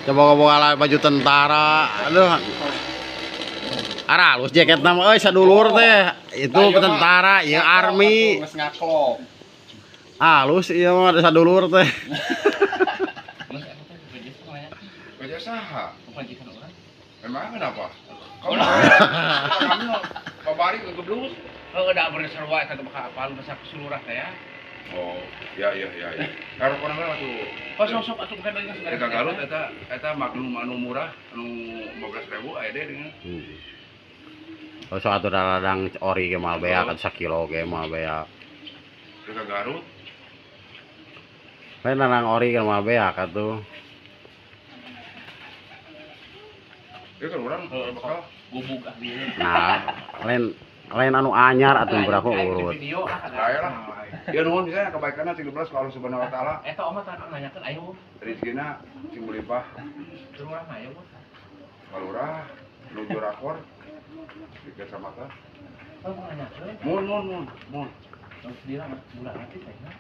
Coba boga baju tentara. Aduh. Aralus jaket nama euy sadulur teh. Itu tentara, ieu army. Geus ngaklop. Halus ieu mah ada sadulur teh. Kerja saha? Emang kenapa? Kamu kami babari ke geblus. Heuh da berserwa eta bakal apal masa keseluruhan teh ya. Oh, ya ya ya ya. Karo kono mah atuh. Oh sok-sok atuh bukan lagi Eta Garut eta eta Magnum anu murah anu 15.000 aya deh dengan. Oh, sok atuh ladang ori ge moal beak atuh sakilo ge moal beak. Eta Garut. Lain ladang ori ge moal beak atuh. Ieu kan urang bakal gubug ah ieu. Nah, lain lain anu anyar atuh berapa urut. Video ah Aya lah. Ya nuhun bisa kebaikanna 13 ka Allah Subhanahu wa taala. Eta omah tah nanyakeun ayo. Rezekina sing melimpah. Lurah mah ayo. Kalurah nuju rakor di kecamatan. Oh nanyakeun. Mun mun mun mun. Terus dia bulan nanti saya.